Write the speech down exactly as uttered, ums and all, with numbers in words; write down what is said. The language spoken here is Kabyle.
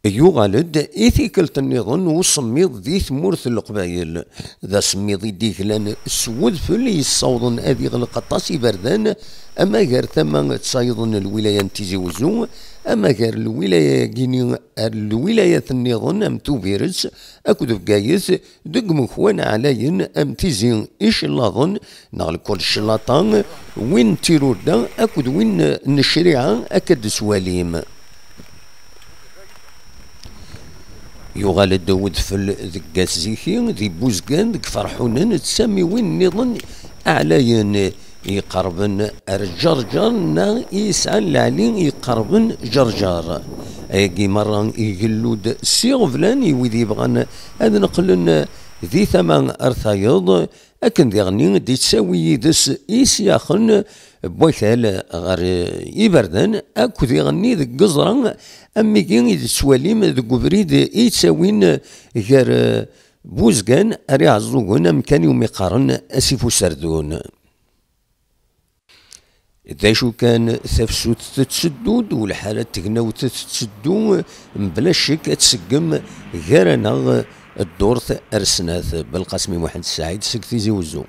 Yuɣal-d i tikkelt nniḍen usemmiḍ di tmurt n Leqbayel. D asemmiḍ i d-iglan s wedfel yessawḍen ad iɣleq aṭas iberdan, ama gar tama d tayeḍ n lwilaya n Tizi Wezzu, ama gar lwilaya-agi-ni ar lwilayat nniḍen am Tubiret akked Bgayet, deg umekwan ɛlayen am Tizi Icellaḍen neɣ lkul claṭa, win n tirurda akked win n ccriɛa akka d-tettwalim. Yuɣal-d wedfel deg At Ziki, di Buzgan, deg Ferḥunen, d tamiwin nniḍen ɛlayen iqerben ar Ǧerǧer neɣ i yesɛan lɛali iqerben Ǧerǧer. Ayagi merra igellu-d s iɣeblan i wid yebɣan ad neqlen di tama ar tayeḍ, akken diɣenni d-ittawi yid-s isyaxen n wakal ɣer iberdan akked iɣenni deg yeẓra am wigi i d-tettwalim deg ubrid i yettawin gar Buzgan ar Iɛeẓẓugen, amkan iwumi qqaren Asif Userdun. D acu kan, tafsut tetteddu-d, u lḥala n tegnawt tetteddu, mebla ccek ad tseggem gar-aneɣ ddurt ar snat. Belqasem Muḥend Saɛid seg Tizi Wezzu.